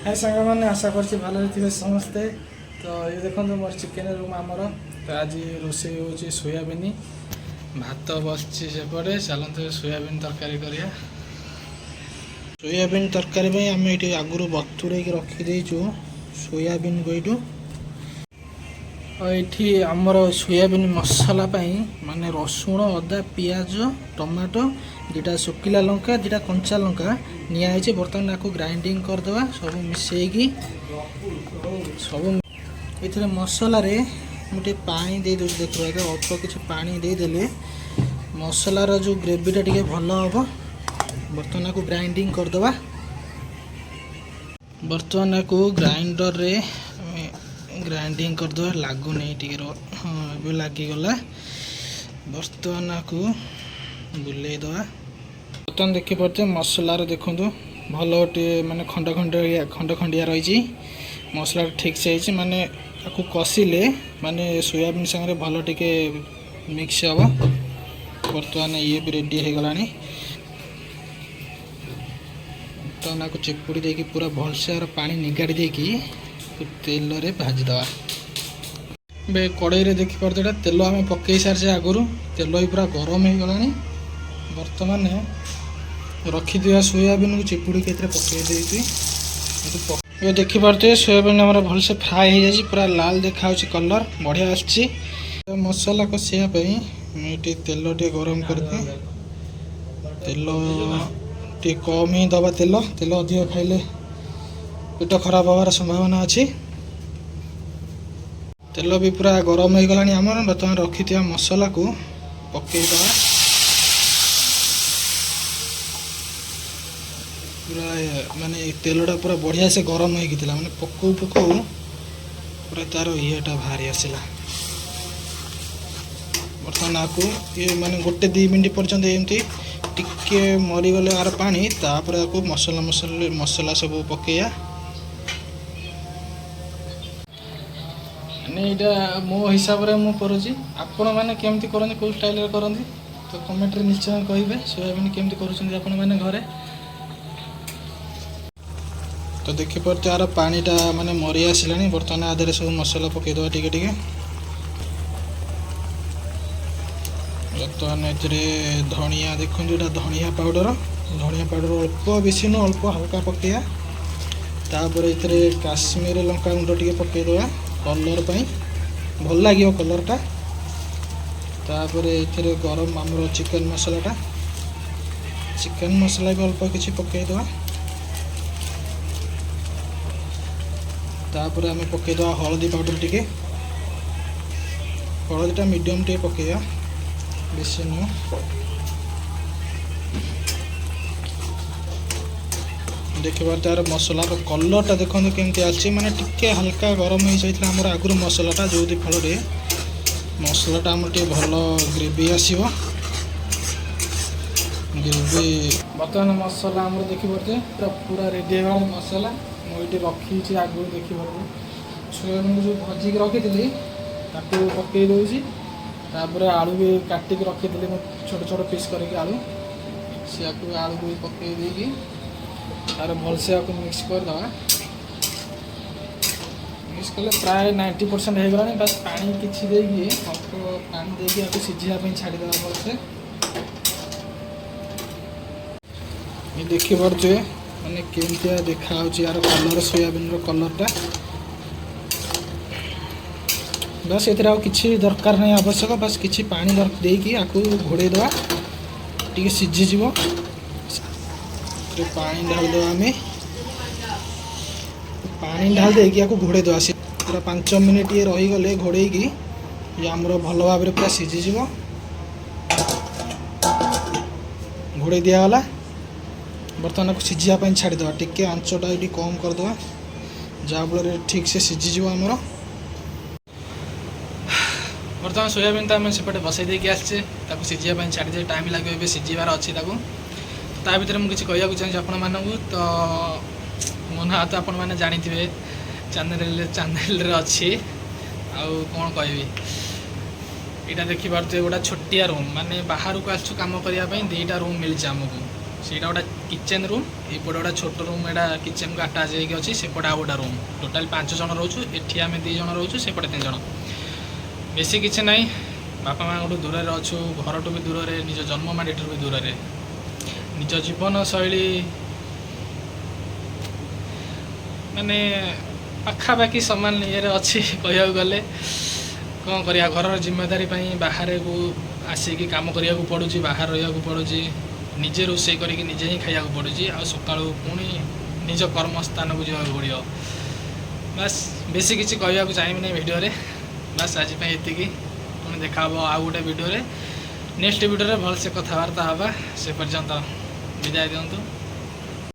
High ସାଙ୍ଗମାନେ, ଆଶା କରୁଛି ଭଲରେ ଥିବେ ସମସ୍ତେ। ତ ଏ ଦେଖନ୍ତୁ, ମୋର ଚିକେନ୍ ରୁମ୍ ଆମର। ତ ଆଜି ରୋଷେଇ ହେଉଛି ସୋୟାବିନ୍, ଭାତ ବସିଛି ସେପଟେ। ଚାଲନ୍ତୁ, ସୋୟାବିନ୍ ତରକାରୀ କରିବା। ସୋୟାବିନ୍ ତରକାରୀ ପାଇଁ ଆମେ ଏଇଠି ଆଗରୁ ବତୁରେଇକି ରଖିଦେଇଛୁ ସୋୟାବିନ୍କୁ ଏଇଠୁ। ଆଉ ଏଇଠି ଆମର ସୋୟାବିନ୍ ମସଲା ପାଇଁ ମାନେ ରସୁଣ, ଅଦା, ପିଆଜ, ଟମାଟୋ, ଦୁଇଟା ଶୁଖିଲା ଲଙ୍କା, ଦୁଇଟା କଞ୍ଚା ଲଙ୍କା ନିଆହେଇଛି। ବର୍ତ୍ତମାନ ଆକୁ ଗ୍ରାଇଣ୍ଡିଙ୍ଗ କରିଦେବା ସବୁ ମିଶେଇକି। ସବୁ ଏଥିରେ ମସଲାରେ ମୁଁ ଟିକେ ପାଣି ଦେଇଦେଉଛି। ଦେଖିବା, ଅଳ୍ପ କିଛି ପାଣି ଦେଇଦେଲେ ମସଲାର ଯେଉଁ ଗ୍ରେଭିଟା ଟିକେ ଭଲ ହେବ। ବର୍ତ୍ତମାନ ଆକୁ ଗ୍ରାଇଣ୍ଡିଙ୍ଗ କରିଦେବା। ବର୍ତ୍ତମାନ ଆକୁ ଗ୍ରାଇଣ୍ଡରରେ ଆମେ ଗ୍ରାଇଣ୍ଡିଙ୍ଗ କରିଦେବା। ଲାଗୁନି ଟିକେ, ହଁ, ଏବେ ଲାଗିଗଲା। ବର୍ତ୍ତମାନ ଆକୁ ବୁଲେଇ ଦେବା। ବର୍ତ୍ତମାନ ଦେଖିପାରୁଥିବେ ମସଲାର, ଦେଖନ୍ତୁ, ଭଲ ଟିକେ ମାନେ ଖଣ୍ଡ ଖଣ୍ଡିଆ ଖଣ୍ଡ ଖଣ୍ଡିଆ ରହିଛି। ମସଲାଟା ଠିକ୍ ସେ ହେଇଛି, ମାନେ ଆକୁ କଷିଲେ ମାନେ ସୋୟାବିନ୍ ସାଙ୍ଗରେ ଭଲ ଟିକେ ମିକ୍ସ ହେବ। ବର୍ତ୍ତମାନ ଇଏ ବି ରେଡ଼ି ହେଇଗଲାଣି। ବର୍ତ୍ତମାନ ଆକୁ ଚିପୁଡ଼ି ଦେଇକି ପୁରା ଭଲସେ ଆର ପାଣି ନିଗାଡ଼ି ଦେଇକି ତେଲରେ ଭାଜିଦେବା। ଏବେ କଡ଼େଇରେ ଦେଖିପାରୁଥିବେ, ଏଇଟା ତେଲ ଆମେ ପକେଇ ସାରିଛେ ଆଗରୁ। ତେଲ ବି ପୁରା ଗରମ ହେଇଗଲାଣି। ବର୍ତ୍ତମାନ ରଖିଥିବା ସୋୟାବିନ୍କୁ ଚିପୁଡ଼ିକି ଏଥିରେ ପକେଇ ଦେଇଛି। ଏବେ ଦେଖିପାରୁଥିବେ, ସୋୟାବିନ୍ ଆମର ଭଲସେ ଫ୍ରାଏ ହେଇଯାଇଛି। ପୁରା ଲାଲ ଦେଖାହେଉଛି, କଲର୍ ବଢ଼ିଆ ଆସିଛି। ମସଲା କଷିବା ପାଇଁ ମୁଁ ଏଠି ତେଲ ଟିକେ ଗରମ କରିଦିଏ। ତେଲ ଟିକେ କମ୍ ହିଁ ଦେବା। ତେଲ ତେଲ ଅଧିକ ଖାଇଲେ ପେଟ ଖରାପ ହେବାର ସମ୍ଭାବନା ଅଛି। ତେଲ ବି ପୁରା ଗରମ ହେଇଗଲାଣି ଆମର। ବର୍ତ୍ତମାନ ରଖିଥିବା ମସଲାକୁ ପକେଇଦେବା। ପୁରା ମାନେ ତେଲଟା ପୁରା ବଢ଼ିଆ ସେ ଗରମ ହେଇକି ଥିଲା, ମାନେ ପକଉ ପକଉ ପୁରା ତାର ଇଏଟା ବାହାରି ଆସିଲା। ବର୍ତ୍ତମାନ ଆକୁ ଇଏ ମାନେ 1-2 ମିନିଟ୍ ପର୍ଯ୍ୟନ୍ତ ଏମିତି ଟିକେ ମରିଗଲେ ଆର ପାଣି, ତାପରେ ଆକୁ ମସଲା ମସଲା ମସଲା ସବୁ ପକେଇବା। ମାନେ ଏଇଟା ମୋ ହିସାବରେ ମୁଁ କରୁଛି। ଆପଣମାନେ କେମିତି କରନ୍ତି, କେଉଁ ଷ୍ଟାଇଲରେ କରନ୍ତି, ତ କମେଣ୍ଟରେ ନିଶ୍ଚୟ କହିବେ। ସୋୟାବିନ୍ କେମିତି କରୁଛନ୍ତି ଆପଣମାନେ ଘରେ? ତ ଦେଖିପାରୁଥିବେ, ଆର ପାଣିଟା ମାନେ ମରି ଆସିଲାଣି। ବର୍ତ୍ତମାନ ଆ ଦେହରେ ସବୁ ମସଲା ପକେଇଦେବା ଟିକେ ଟିକେ। ବର୍ତ୍ତମାନ ଏଥିରେ ଧଣିଆ, ଦେଖନ୍ତୁ, ଏଇଟା ଧଣିଆ ପାଉଡ଼ର। ଧଣିଆ ପାଉଡ଼ର ଅଳ୍ପ, ବେଶୀ ନୁହଁ, ଅଳ୍ପ ହାଲକା ପକେଇବା। ତାପରେ ଏଥିରେ କାଶ୍ମୀର ଲଙ୍କା ଗୁଣ୍ଡ ଟିକେ ପକେଇଦେବା କଲର୍ ପାଇଁ, ଭଲ ଲାଗିବ କଲର୍ଟା। ତାପରେ ଏଥିରେ ଗରମ ଆମର ଚିକେନ୍ ମସଲାଟା, ଚିକେନ୍ ମସଲା ବି ଅଳ୍ପ କିଛି ପକେଇଦେବା। ତାପରେ ଆମେ ପକେଇଦେବା ହଳଦୀ ପାଉଡ଼ର ଟିକେ। ହଳଦୀଟା ମିଡ଼ିୟମ୍ ଟିକେ ପକେଇବା, ବେଶୀ ନୁହଁ। ଦେଖିବା, ତାର ମସଲାର କଲର୍ଟା ଦେଖନ୍ତୁ କେମିତି ଆସିଛି। ମାନେ ଟିକେ ହାଲକା ଗରମ ହେଇଯାଇଥିଲା ଆମର ଆଗରୁ ମସଲାଟା, ଯେଉଁଥି ଫଳରେ ମସଲାଟା ଆମର ଟିକେ ଭଲ ଗ୍ରେଭି ଆସିବ, ଗ୍ରେଭି। ବର୍ତ୍ତମାନ ମସଲା ଆମର ଦେଖିପାରୁଥିବେ, ପୁରା ପୁରା ରେଡ଼ି ହେଇଗଲାଣି ମସଲା। ମୁଁ ଏଇଠି ରଖିଛି ଆଗରୁ, ଦେଖିପାରୁଥିବେ, ସୋୟାବିନ୍ ଯେଉଁ ଭଜିକି ରଖିଥିଲି ତାକୁ ପକେଇ ଦେଉଛି। ତାପରେ ଆଳୁ ବି କାଟିକି ରଖିଥିଲି ମୁଁ ଛୋଟ ଛୋଟ ପିସ୍ କରିକି ଆଳୁ, ସେଆକୁ ଆଳୁକୁ ବି ପକେଇ ଦେଇକି ତାର ଭଲସେ ଆକୁ ମିକ୍ସ କରିଦେବା। ମିକ୍ସ କଲେ ପ୍ରାୟ 90% ହେଇଗଲାଣି। ବାସ୍ ପାଣି କିଛି ଦେଇକି, ଅଳ୍ପ ପାଣି ଦେଇକି ଆକୁ ସିଝିବା ପାଇଁ ଛାଡ଼ିଦେବା ଭଲସେ। ଏ ଦେଖିପାରୁଥିବେ, ମାନେ କେମିତିଆ ଦେଖାହେଉଛି ଆର କଲର୍, ସୋୟାବିନ୍ର କଲର୍ଟା। ବାସ୍, ଏଥିରେ ଆଉ କିଛି ଦରକାର ନାହିଁ ଆବଶ୍ୟକ। ବାସ୍, କିଛି ପାଣି ଦେଇକି ଆକୁ ଘୋଡ଼େଇ ଦେବା, ଟିକେ ସିଝିଯିବ। ଏଥିରେ ପାଣି ଢାଳିଦେବା ଆମେ। ପାଣି ଢାଳି ଦେଇକି ଆକୁ ଘୋଡ଼େଇ ଦେବା। ସେ ପୁରା 5 ମିନିଟ୍ ଇଏ ରହିଗଲେ ଘୋଡ଼େଇକି, ଇଏ ଆମର ଭଲ ଭାବରେ ପୁରା ସିଝିଯିବ। ଘୋଡ଼େଇ ଦିଆଗଲା। ବର୍ତ୍ତମାନ ଆକୁ ସିଝିବା ପାଇଁ ଛାଡ଼ିଦେବା। ଟିକେ ଆଞ୍ଚଟା ଏଇଠି କମ୍ କରିଦେବା, ଯାହାଫଳରେ ଠିକ୍ ସେ ସିଝିଯିବ ଆମର। ବର୍ତ୍ତମାନ ସୋୟାବିନ୍ ତ ଆମେ ସେପଟେ ବସେଇ ଦେଇକି ଆସିଛେ। ତାକୁ ସିଝିବା ପାଇଁ ଛାଡ଼ିଦେବେ, ଟାଇମ୍ ଲାଗିବ, ଏବେ ସିଝିବାର ଅଛି ତାକୁ। ତା ଭିତରେ ମୁଁ କିଛି କହିବାକୁ ଚାହୁଁଛି ଆପଣମାନଙ୍କୁ। ତ ମୋ ନାଁ ତ ଆପଣମାନେ ଜାଣିଥିବେ, ଚ୍ୟାନେଲରେ ଅଛି, ଆଉ କ'ଣ କହିବି? ଏଇଟା ଦେଖିପାରୁଥିବେ, ଗୋଟେ ଛୋଟିଆ ରୁମ୍। ମାନେ ବାହାରକୁ ଆସିଛୁ କାମ କରିବା ପାଇଁ, ଦୁଇଟା ରୁମ୍ ମିଳିଛି ଆମକୁ। ସେଇଟା ଗୋଟେ କିଚେନ୍ ରୁମ୍, ଏଇପଟେ ଗୋଟେ ଛୋଟ ରୁମ୍, ଏଇଟା କିଚେନ୍କୁ ଆଟାଚ୍ ହେଇକି ଅଛି। ସେପଟେ ଆଉ ଗୋଟେ ରୁମ୍। ଟୋଟାଲ୍ ପାଞ୍ଚ ଜଣ ରହୁଛୁ। ଏଠି ଆମେ ଦୁଇ ଜଣ ରହୁଛୁ, ସେପଟେ ତିନି ଜଣ। ବେଶୀ କିଛି ନାହିଁ। ବାପା ମାଆଙ୍କଠୁ ଦୂରରେ ଅଛୁ, ଘରଠୁ ବି ଦୂରରେ, ନିଜ ଜନ୍ମ ମାଟିଠାରୁ ବି ଦୂରରେ। ନିଜ ଜୀବନଶୈଳୀ ମାନେ ପାଖାପାଖି ସମାନ ଇଏରେ ଅଛି କହିବାକୁ ଗଲେ। କ'ଣ କରିବା, ଘରର ଜିମ୍ମେଦାରୀ ପାଇଁ ବାହାରକୁ ଆସିକି କାମ କରିବାକୁ ପଡ଼ୁଛି, ବାହାରେ ରହିବାକୁ ପଡ଼ୁଛି, ନିଜେ ରୋଷେଇ କରିକି ନିଜେ ହିଁ ଖାଇବାକୁ ପଡ଼ୁଛି, ଆଉ ସକାଳୁ ପୁଣି ନିଜ କର୍ମସ୍ଥାନକୁ ଯିବାକୁ ପଡ଼ିବ। ବାସ୍, ବେଶୀ କିଛି କହିବାକୁ ଚାହିଁବିନି ଭିଡ଼ିଓରେ। ବାସ୍, ଆଜି ପାଇଁ ଏତିକି। ପୁଣି ଦେଖା ହେବ ଆଉ ଗୋଟେ ଭିଡ଼ିଓରେ। ନେକ୍ସଟ ଭିଡ଼ିଓରେ ଭଲସେ କଥାବାର୍ତ୍ତା ହେବା। ସେ ପର୍ଯ୍ୟନ୍ତ ବିଦାୟ ଦିଅନ୍ତୁ।